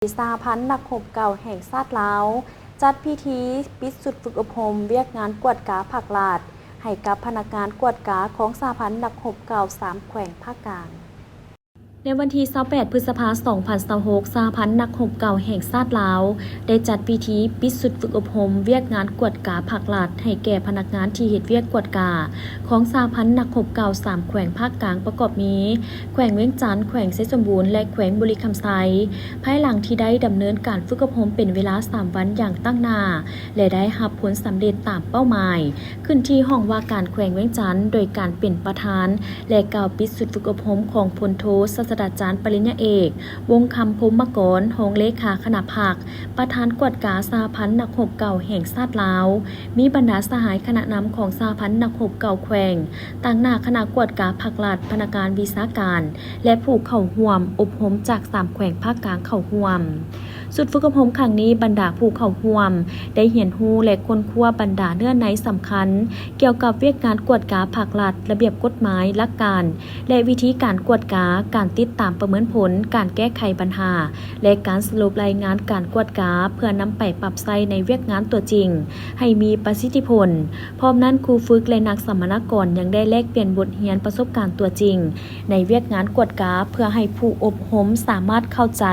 ສະຫະພັນນັກຮົບເກົ່າແຫ່ງຊາດລາວ ຈັດພິທີປິດຊຸດຝຶກອົບຮົມວຽກງານກວດກາພັກລັດ ໃຫ້ກັບພະນັກງານກວດກາຂອງສະຫະພັນນັກຮົບເກົ່າສາມແຂວງພາກກາງ. ໃນວັນທີຊາວແປດ ພຶດສະພາ ສອງພັນຊາວຫົກ ສະຫະພັນນັກຮົບເກົ່າແຫ່ງຊາດລາວ ໄດ້ຈັດພິທີປິດຊຸດຝຶກອົບຮົມວຽກງານກວດກາພັກລັດ ໃຫ້ແກ່ພະນັກງານທີ່ເຮັດວຽກກວດກາຂອງສະຫະພັນນັກຮົບເກົ່າສາມແຂວງພາກກາງ ປະກອບມີ ແຂວງວຽງຈັນ, ແຂວງໄຊສົມບູນ ແລະ ແຂວງບໍລິຄຳໄຊ, ພາຍຫຼັງທີ່ໄດ້ດຳເນີນການຝຶກອົບຮົມເປັນເວລາສາມວັນຢ່າງຕັ້ງໜ້າ ແລະ ໄດ້ຮັບຜົນສຳເລັດຕາມເປົ້າໝາຍ. ຂຶ້ນທີ່ຫ້ອງວ່າການແຂວງວຽງຈັນ ໂດຍການເປັນປະທານ ແລະ ກ່າວປິດຊຸດຝຶກອົບຮົມຂອງພົນໂທ ສາດສະດາຈານປະລິນຍາເອກ ວົງຄຳ ພົມມະກອນ ຮອງເລຂາຄະນະພັກ ປະທານກວດກາສະຫະພັນນັກຮົບເກົ່າແຫ່ງຊາດລາວ, ມີບັນດາສະຫາຍຄະນະນຳຂອງສະຫະພັນນັກຮົບເກົ່າແຂວງ, ຕາງໜ້າຄະນະກວດກາພັກລັດ, ພະນັກງານວິຊາການ ແລະ ຜູ້ເຂົ້າຮ່ວມອົບຮົມຈາກສາມແຂວງພາກກາງເຂົ້າຮ່ວມ. ຊຸດຝຶກອົບຮົມຄັ້ງນີ້, ບັນດາຜູ້ເຂົ້າຮ່ວມໄດ້ຮຽນຮູ້ ແລະ ຄົ້ນຄວ້າບັນດາເນື້ອໃນສຳຄັນ ກ່ຽວກັບວຽກງານກວດກາພັກລັດ, ລະບຽບກົດໝາຍ, ຫຼັກການ ແລະ ວິທີການກວດກາ, ການຕິດຕາມປະເມີນຜົນ, ການແກ້ໄຂບັນຫາ ແລະ ການສະຫຼຸບລາຍງານການກວດກາ ເພື່ອນຳໄປປັບໃຊ້ໃນວຽກງານຕົວຈິງໃຫ້ມີປະສິດທິຜົນ. ພ້ອມນັ້ນ, ຄູຝຶກ ແລະ ນັກສຳມະນາກອນຍັງໄດ້ແລກປ່ຽນບົດຮຽນປະສົບການຕົວຈິງໃນວຽກງານກວດກາ ເພື່ອໃຫ້ຜູ້ອົບຮົມສາມາດເຂົ້າໃຈ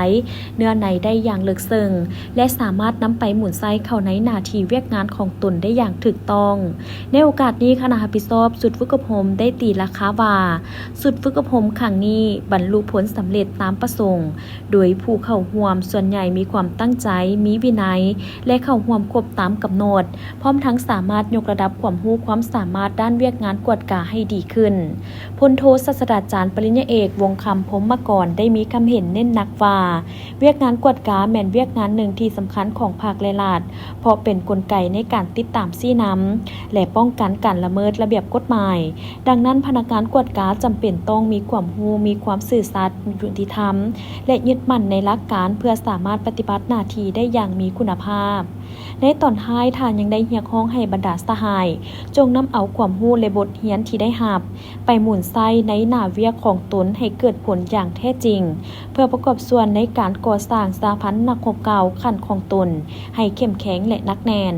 ເນື້ອໃນໄດ້ຢ່າງເລິກເຊິ່ງ ແລະ ສາມາດນຳໄປໝູນໃຊ້ເຂົ້າໃນໜ້າທີ່ວຽກງານຂອງຕົນໄດ້ຢ່າງຖືກຕ້ອງ. ໃນໂອກາດນີ້, ຄະນະຮັບຜິດຊອບຊຸດຝຶກອົບຮົມໄດ້ຕີລາຄາວ່າ ຊຸດຝຶກອົບຮົມຄັ້ງນີ້ບັນລຸຜົນສຳເລັດຕາມປະສົງ, ໂດຍຜູ້ເຂົ້າຮ່ວມສ່ວນໃຫຍ່ມີຄວາມຕັ້ງໃຈ, ມີວິໄນ ແລະ ເຂົ້າຮ່ວມຄົບຕາມກຳນົດ, ພ້ອມທັງສາມາດຍົກລະດັບຄວາມຮູ້ຄວາມສາມາດດ້ານວຽກງານກວດກາໃຫ້ດີຂຶ້ນ. ພົນໂທ ສາດສະດາຈານປະລິນຍາເອກ ວົງຄຳ ພົມມະກອນ ໄດ້ມີຄຳເຫັນເນັ້ນໜັກວ່າ ວຽກງານກວດກາແມ່ນວຽກງານໜຶ່ງທີ່ສຳຄັນຂອງພັກ ແລະ ລັດ, ເພາະເປັນກົນໄກໃນການຕິດຕາມຊີ້ນຳ ແລະ ປ້ອງກັນການລະເມີດລະບຽບກົດໝາຍ. ດັ່ງນັ້ນ, ພະນັກງານກວດກາຈຳເປັນຕ້ອງມີຄວາມຮູ້, ມີຄວາມຊື່ສັດ, ຍຸຕິທຳ ແລະ ຍຶດໝັ້ນໃນຫຼັກການ ເພື່ອສາມາດປະຕິບັດໜ້າທີ່ໄດ້ຢ່າງມີຄຸນນະພາບ. ໃນຕອນທ້າຍ, ທ່ານຍັງໄດ້ຮຽກຮ້ອງໃຫ້ບັນດາສະຫາຍ ຈົ່ງນຳເອົາຄວາມຮູ້ ແລະ ບົດຮຽນທີ່ໄດ້ຮັບ ໄປໝູນໃຊ້ໃນໜ້າວຽກຂອງຕົນໃຫ້ເກີດຜົນຢ່າງແທ້ຈິງ, ເພື່ອປະກອບສ່ວນໃນການກໍ່ສ້າງສະຫະພັນນັກຮົບເກົ່າຂັ້ນຂອງຕົນໃຫ້ເຂັ້ມແຂງ ແລະ ໜັກແໜ້ນ.